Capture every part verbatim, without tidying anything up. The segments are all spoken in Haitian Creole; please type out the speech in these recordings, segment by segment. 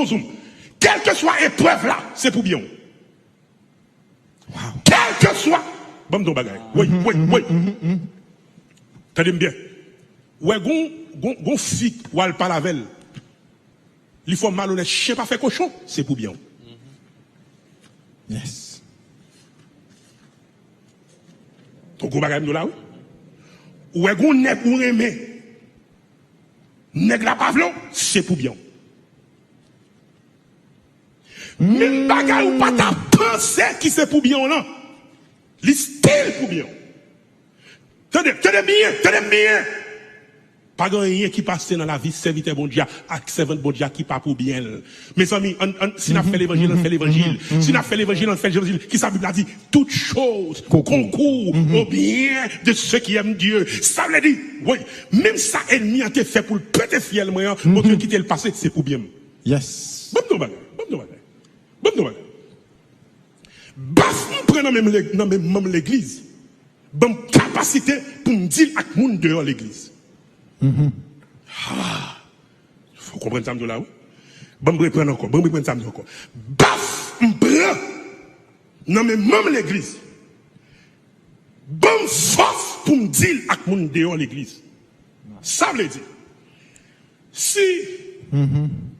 Zoom. Kèlkeswa eprèv la, se pou byen w. Kèlkeswa. Ban m di w bagay. Wi, wi, wi. Tande m byen. Ou wè, gon, gon, gon fi w al pale avè l. Li fè w malonèt, chen pa fè kochon, se pou byen w. Yes. Ou gwo bagay m di w la, wi. Ou wè, gon nèg ou renmen. Nèg la pa vle w, se pou byen w. Menm bagay ou pa ta panse ki se pou byen w lan, li still pou byen w. Tande, tande byen, tande byen. Pa gen anyen ki pase nan lavi sèvitè Bondye a ak sèvant Bondye a ki pa pou byen l. Mezanmi, ann, ann, si n ap fè levanjil, ann fè levanjil. Si n ap fè levanjil, ann fè levanjil. Kisa Bib la di? Tout chose concourt au bien de ceux qui aiment Dieu. Sa vle di, wi, menm sa ènmi an te fè pou l pete fyèl mwen an, Bondye kite l pase, se pou byen m. Yes. Ban m di w bagay, ban m di w bagay. Ban m di w bagay. Baf m pran nan men, nan men manm legliz ban m kapasite pou m deal ak moun deyò legliz. Ah, fò w konprann sa m di w la, wi. Ban m reprann ankò, ban m reprann sa m di w ankò. Baf m pran nan men manm legliz ban m fòs pou m deal ak moun deyò legliz. Sa vle di, si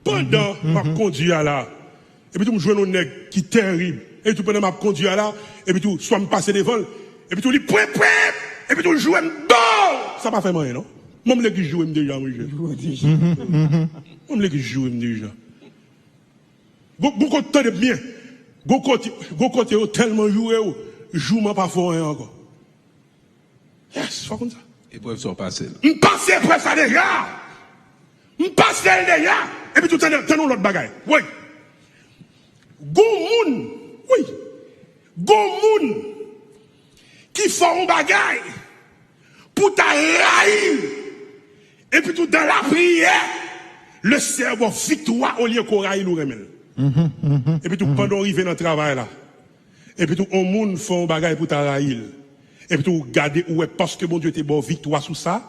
pandan m ap kondui a la, epi tou m jwenn yon nèg ki terib, epi tou pandan m ap kondui a la, epi tou swa m pase devan l, epi tou li pwep pwep, epi tou l joure m, bow! Sa pa fè m anyen, non. Manm legliz joure m deja, wi, je. Manm legliz joure m deja. Gon, gon kote, tande byen. Gon kote, gon kote yo tèlman joure w, jouman pa fè w anyen ankò. Yes, fò konn sa. Eprèv sa w pase l. M pase eprèv sa deja. M pase l deja. Epi tou, tande, tande yon lòt bagay. Wi. Gon moun, wi. Gon moun ki fè yon bagay pou ta rayi l. Epi tou, dan lapriyè, Leseyè ba w viktwa olye ke w rayi l, ou renmen l. Epi tou, pandan w rive nan travay la, epi tou, yon moun fè yon bagay pou ta rayi l. Epi tou, ou gade, ou wè, paske Bondye te ba w viktwa sou sa,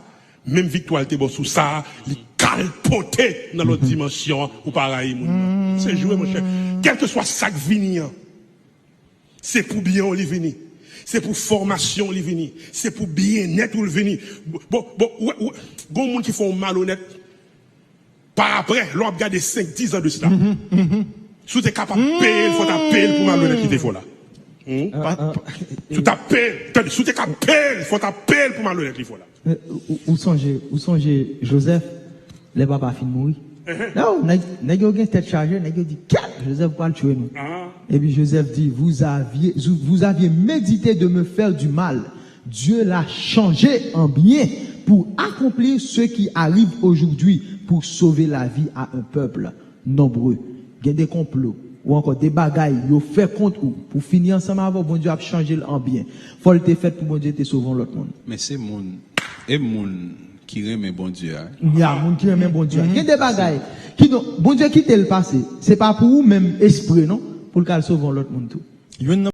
menm viktwa l te ba w sou sa, li kalpote nan lòt dimansyon an, ou pa rayi moun nan. Se jwe, monchè. Kèlkeswa sa k vini an, se pou byen w li vini. Se pou fòmasyon w li vini. Se pou byennèt ou l vini. Bon, bon, ou wè, ou wè, gon moun ki fè w malonèt, pa aprè, lè w ap gade senk, diz an de sila. Si w te kapab peye l, fò w ta peye l pou malonèt li te fè w la. Si w ta peye l, tande, si w te ka peye l, fò w ta peye l pou malonèt li fè w la. Ou, ou, ou sonje, ou sonje Jozèf, lè papa fin mouri? Non, nèg, nèg yo gen tèt chaje, nèg yo di, kèt, Jozèf pral tchwe nou. Epi Jozèf di, vous aviez, vous aviez médité de me faire du mal. Dieu l'a changé en bien pour accomplir ce qui arrive aujourd'hui, pour sauver la vie à un peuple nombreux. Gen de konplo, ou ankò de bagay yo fè kont ou pou fini ansanm avè w, Bondye ap chanje l an byen. Fò l te fèt pou Bondye te sove yon lòt moun. Men se moun, e moun ki renmen Bondye a. Ya, moun ki renmen Bondye a. Gen de bagay ki, non, Bondye kite l pase. Se pa pou ou menm espre, non, pou l ka al sove yon lòt moun tou. Youn nan